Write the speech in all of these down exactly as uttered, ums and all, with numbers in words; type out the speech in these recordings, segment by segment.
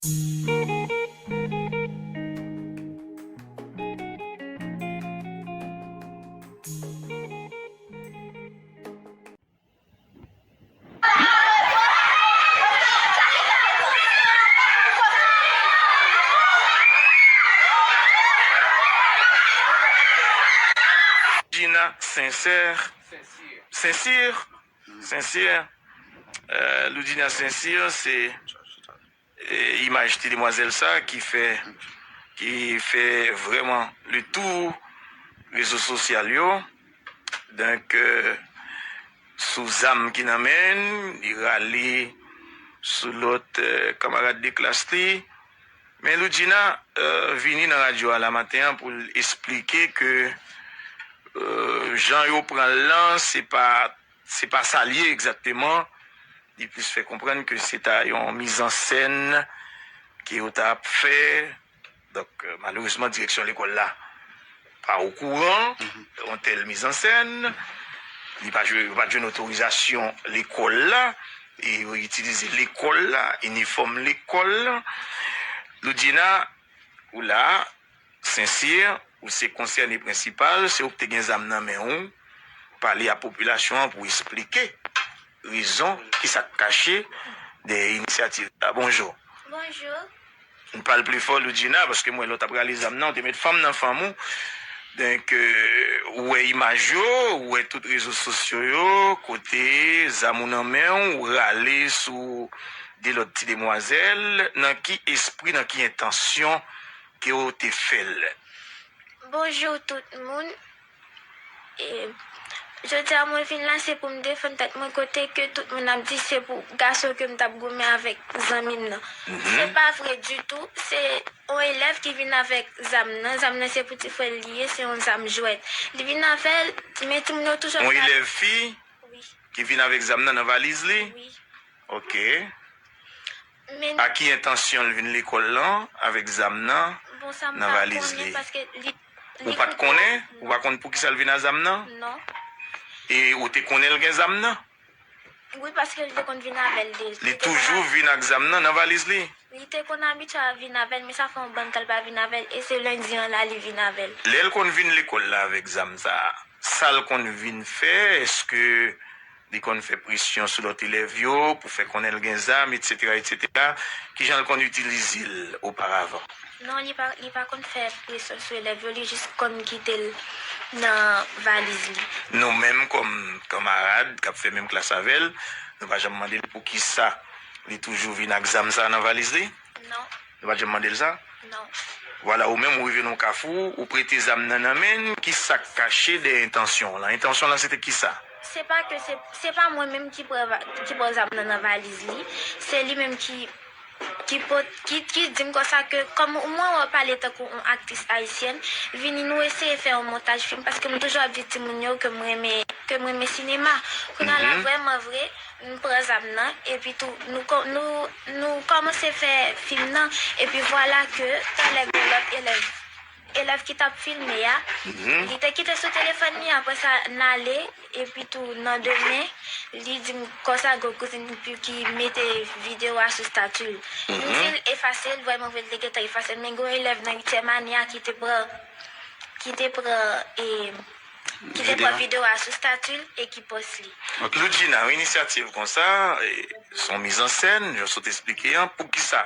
Gina Sincère, Sincère, Sincère, euh, Loudjina Sincère, se e, imaj ti demwazèl sa ki fè, ki fè vrèman le tou rezo sosyal yo. Donk, e, sou zam ki nan men l, li rale sou lòt, e, kanmarad de klas li. Men Loudjina, e, vini nan radyo a la maten an pou l esplike ke, e, jan yo pran l lan, se pa, se pa sa l ye egzakteman. Li plis fè konprann ke se ta yon mizansèn ke yo ta ap fè. Donk, e, malerezman, direksyon lekòl la pa okouran yon tèl mizansèn. Li pa jwe, yo pa t jwenn otorizasyon lekòl la. E yo itilize lekòl la, inifòm lekòl la. Loudjina, ou la, Sensye, ou se konsène prensipal, se ou ki te gen zam nan men ou, pale a popilasyon an pou esplike rezon ki sa k kache dèyè inisyativ la. Bonjou. Bonjou. N pale pli fò, Loudjina, paske m wè lè w t ap rale zam nan, ou te met fanm nan fanm ou. Donk, e, ou wè imaj yo, ou wè tout rezo sosyo yo, kote zam ou nan men w, ou rale sou de lòt ti demwazèl, nan ki espri, nan ki entansyon ke w te fè l? Bonjou tout moun. E, jodi a mwen vin la, se pou m defann tèt mwen, kote ke tout moun ap di se pou gason ke m t ap goumen avèk zanmi m nan. Se pa vre ditou. Se yon elèv ki vin avèk zam nan. Zam nan se pou ti frè l li ye, se yon zam jwèt. Li vin avè l, men timoun yo toujou ap... Yon elèv fi? Wi. Ki vin avèk zam nan nan valiz li? Wi. Ok. Men... A ki entansyon l vin lekòl lan avèk zam nan nan valiz li? Bon, sa m pa konnen, paske li, li... Ou pa t konnen? Non. Ou pa konn poukisa l vin ak zam nan? Non. E ou te konnen l gen zam nan? Wi, paske li te konn vin avè l deja. Li toujou vin ak zam nan nan valiz li? Li te konn abitye a vin avè l, men sa fè yon bann tan l pa vin avè l, e se lendi an la li vin avè l. Lè l konn vin lekòl la avèk zam sa a, sa l konn vin fè? Èske li konn fè presyon sou lòt elèv yo pou fè konnen l gen zam, etsetera, etsetera? Kijan l konn itilize l oparavan? Non, li pa, li pa konn fè presyon sou elèv yo, li jis konn kite l nan valiz li. Nou menm kòm kanmarad k ap fè menm klas avè l, nou pa janm mande l poukisa li toujou vin ak zam sa a nan valiz li? Non. Nou pa t janm mande l sa? Non. Vwala, ou menm ou rive nan yon kafou, ou prete zam nan nan men l, ki sa k kache dèyè entansyon w lan? Entansyon w lan se te kisa? Se pa ke se, se pa mwen menm ki pran va-, ki pran zam nan nan valiz li, se li menm ki, ki pot-, ki, ki di m konsa ke kòm mwen wè w pale tankou yon aktris ayisyèn, vini nou eseye fè yon montaj fim, paske m toujou ap di timoun yo ke m renmen, ke m renmen sinema. Kounye a la, vrèman vre, m pran zam nan, epi tou, nou ko-, nou, nou kòmanse fè fim nan, epi vwala ke talè gen lòt elèv, elèv ki t ap filme a, li te kite sou telefòn li, apre sa, n ale, epi tou, nan demen, li di m konsa, gen yon kouzin li ki mete videyo a sou stati l. M di l efase l, vrèman vre, l te gentan efase l, men gen yon elèv nan uityèm ane a ki te pran, ki te pran, e, ki te pran videyo a sou stati l e ki pòs li. Loudjina, yon inisyativ konsa, e, se yon mizansèn, jan w sot esplike an, poukisa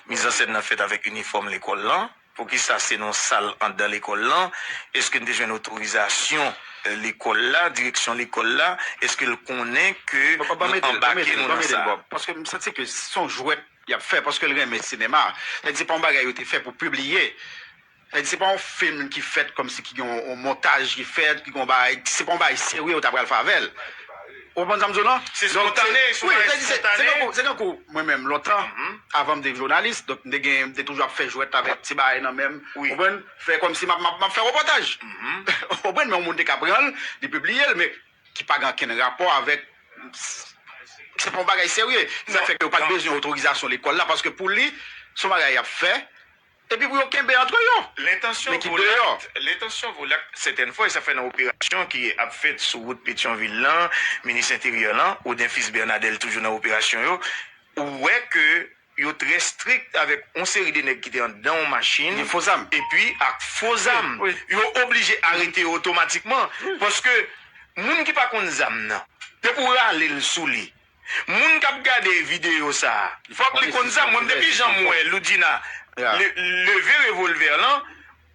mizansèn nan fèt avèk inifòm lekòl lan? Poukisa se nan yon sal anndan lekòl lan? Èske n te jwenn otorizasyon, e, lekòl la, direksyon lekòl la? Èske l konnen ke nou anbake nou nan sa? Paske m santi ke se yon jwèt y ap fè, paske l renmen sinema. Sa vle di se pa yon bagay yo te fè pou pibliye. Sa vle di se pa yon fim ki fèt kòmsi ki gen yon, yon montaj ki fèt, ki gen yon bagay, se pa yon bagay serye yo ta pral fè avè l. Ou konprann sa m di w lan? Se spontane, se yon bagay spontane. Wi, sa vle di se, se tankou, se tankou mwen menm, lontan, avan m te jounalis, donk m te gen, m te toujou ap fè jwèt avèk ti bagay nan men m. Wi. Ou konprann? Fè kòmsi m ap, m ap, m ap fè repòtaj. Ou konprann? Men yon moun te ka pran l, li pibliye l, men ki pa gen okenn rapò avèk, se pa yon bagay serye. Sa fè ke yo pa t bezwen otorizasyon lekòl la, paske pou li, se yon bagay y ap fè, epi pou yo kenbe antre yo. Men ki deyò. Lentansyon Volak, sètèn fwa, e sa fè nan operasyon ki ap fèt sou wout Petyonvil lan, minis enteryè lan, Audenfils Bernadel toujou nan operasyon yo, ou wè ke yo trè strik avèk yon seri de nèg ki te anndan yon machin. Gen fo zam. Epi ak fo zam. Wi, wi. Yo oblije arete yo otomatikman. Paske moun ki pa konn zam nan, depi w rale l sou li, moun k ap gade videyo sa a, fòk li konn zam. Mwen, depi jan m wè Loudjina le- leve revolvè lan,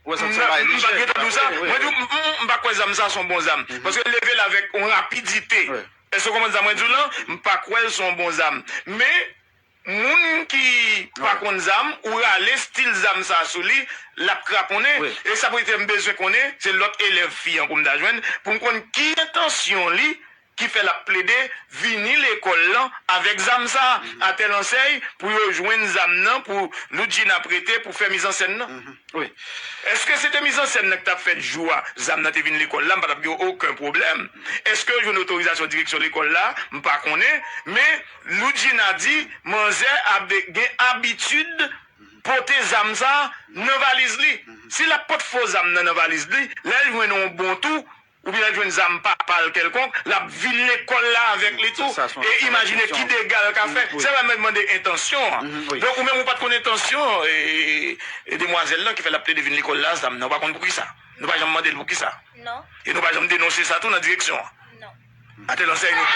m m pa t gentan di w sa. Mwen di w, m- m- m pa kwè zam sa se yon bon zam. Paske l leve l avèk yon rapidite. Èske w konprann sa mwen di w lan? M pa kwè l se yon bon zam. Men, moun ki pa konn zam, ou rale stil zam sa sou li, l ap kraponnen. E sa pou te m bezwen konnen, se lòt elèv fi an pou m ta jwenn, pou m konn ki entansyon li ki fè l ap plede vini lekòl lan avèk zam sa a, atèl ansèy pou yo jwenn zam nan, pou Loudjina prete, pou fè mizansèn nan. Wi. Èske se te mizansèn nan ki t ap fèt jou a, zam nan te vin lekòl la, m pa t ap gen okenn pwoblèm. Èske yo jwenn otorizasyon direksyon lekòl la? M pa konnen. Men, Loudjina di, manzè ap gen abitid pote zam sa a nan valiz li. Si l ap pot fo zam nan nan valiz li, lè l jwenn yon bon tou, oubyen l jwenn zam papa l kèlkonk, l ap vin lekòl la avèk li tou. E imajine ki dega l ka fè. Se sa m mande entansyon an. Donk, ou menm ou pa t konn entansyon e, e, e demwazèl lan ki fè l ap plede vin lekòl la, zam nan. Ou pa konn poukisa. Nou pa janm mande l poukisa. E nou pa janm denonse sa tou nan direksyon an. Atèl ansèy nou.